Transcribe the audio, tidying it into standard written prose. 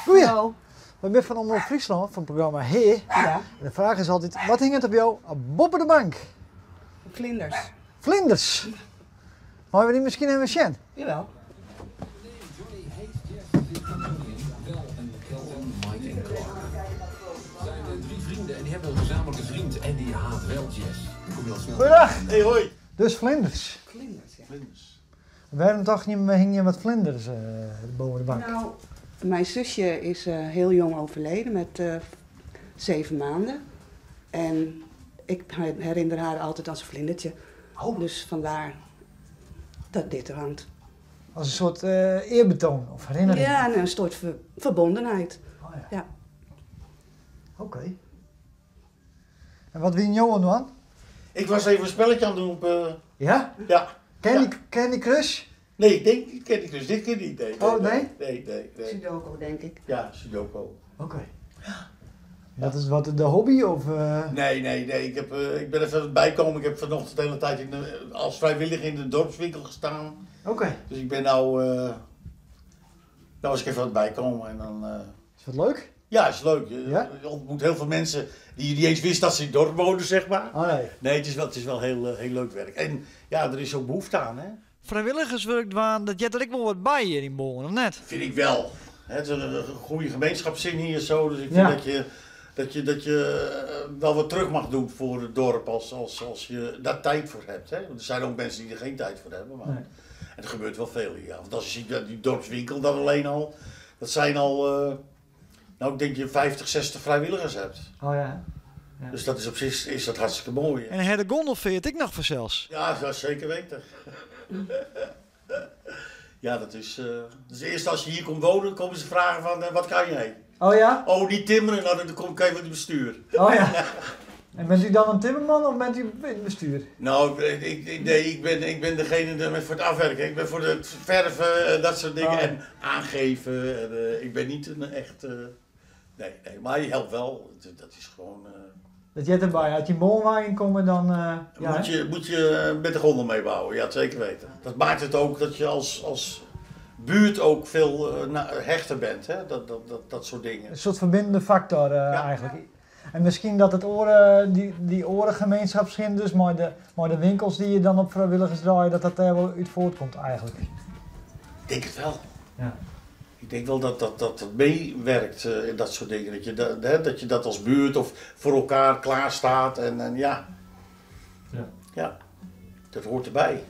Goeie. Hallo. Wy binne fan Omrop Fryslân, fan it programma Hea. Ja. En de fraach is altyd, wat hinget op jo boppe de bank? Vlinders. Vlinders? Meie we dy miskien even sjen? Jawel. Goeiedag. Hey, hoi. Dus vlinders. Vlinders, ja. Vlinders. Wêrom tochten jim, hingje wat vlinders boppe de bank? Nou, mijn zusje is heel jong overleden met 7 maanden. En ik herinner haar altijd als een vlindertje. Oh. Dus vandaar dat dit er hangt. Als een soort eerbetoon of herinnering? Ja, en een soort verbondenheid. Oh, ja. Ja. Oké. En wat wie jo oan? Ik was even een spelletje aan het doen op... Ja? Ja. Candy, Candy Crush? Nee, ik denk niet Candy Crush. Dit keer niet. Nee, Oh, nee? Nee, nee, nee. Sudoku, denk ik. Ja, Sudoku. Oké. Dat is wat de hobby of? Nee, nee, nee. Ik ben even aan het bijkomen. Ik heb vanochtend de hele tijd als vrijwilliger in de dorpswinkel gestaan. Oké. Dus ik ben nou... nou was ik even aan het bijkomen en dan... Is dat leuk? Ja, is leuk. Je, Ja? je ontmoet heel veel mensen die je niet eens wist dat ze in het dorp woonden, zeg maar. Oh nee. Nee, het is wel heel leuk werk. En ja, er is ook behoefte aan, hè? Vrijwilligerswerk dwaan, dat jet er ik wel wat bij hier in Boorn, of net? Vind ik wel. Hè, het is een goede gemeenschapszin hier zo. Dus ik vind Ja. dat je wel wat terug mag doen voor het dorp als je daar tijd voor hebt. Hè? Want er zijn ook mensen die er geen tijd voor hebben. Maar Nee. En er gebeurt wel veel hier. Ja. Want als je ziet dat die dorpswinkel dan alleen al, dat zijn al, nou ik denk je 50, 60 vrijwilligers hebt. Oh ja. Ja. Dus dat is op zich is dat hartstikke mooi. hè. En her de gondelveert ik nog vanzelfs. Ja, dat zeker weten. Ja, dat is. Dus eerst als je hier komt wonen, komen ze vragen van wat kan jij? Oh ja? Oh, niet timmeren, nou dan kom ik even het bestuur. Oh ja. En bent u dan een timmerman of bent u in het bestuur? Nou, nee, ik ben degene die voor het afwerken. Ik ben voor het verven en dat soort dingen. Oh. En aangeven. En ik ben niet een echt. Nee, nee, maar je helpt wel. Dat is gewoon. Dat jet erbij. Als je in Boornwagen komt, dan... ja, moet hè? je met de gondel meebouwen, ja, zeker weten. Dat maakt het ook dat je als buurt ook veel hechter bent, hè? Dat soort dingen. Een soort verbindende factor Ja. eigenlijk. En misschien dat het oren, die orengemeenschap schijnt dus, maar de winkels die je dan op vrijwilligers draaien, dat dat daar wel uit voortkomt eigenlijk. Ik denk het wel. Ja. Ik denk wel dat dat meewerkt in dat soort dingen. Dat je dat, hè, dat je dat als buurt of voor elkaar klaar staat en ja. Ja. Ja, dat hoort erbij.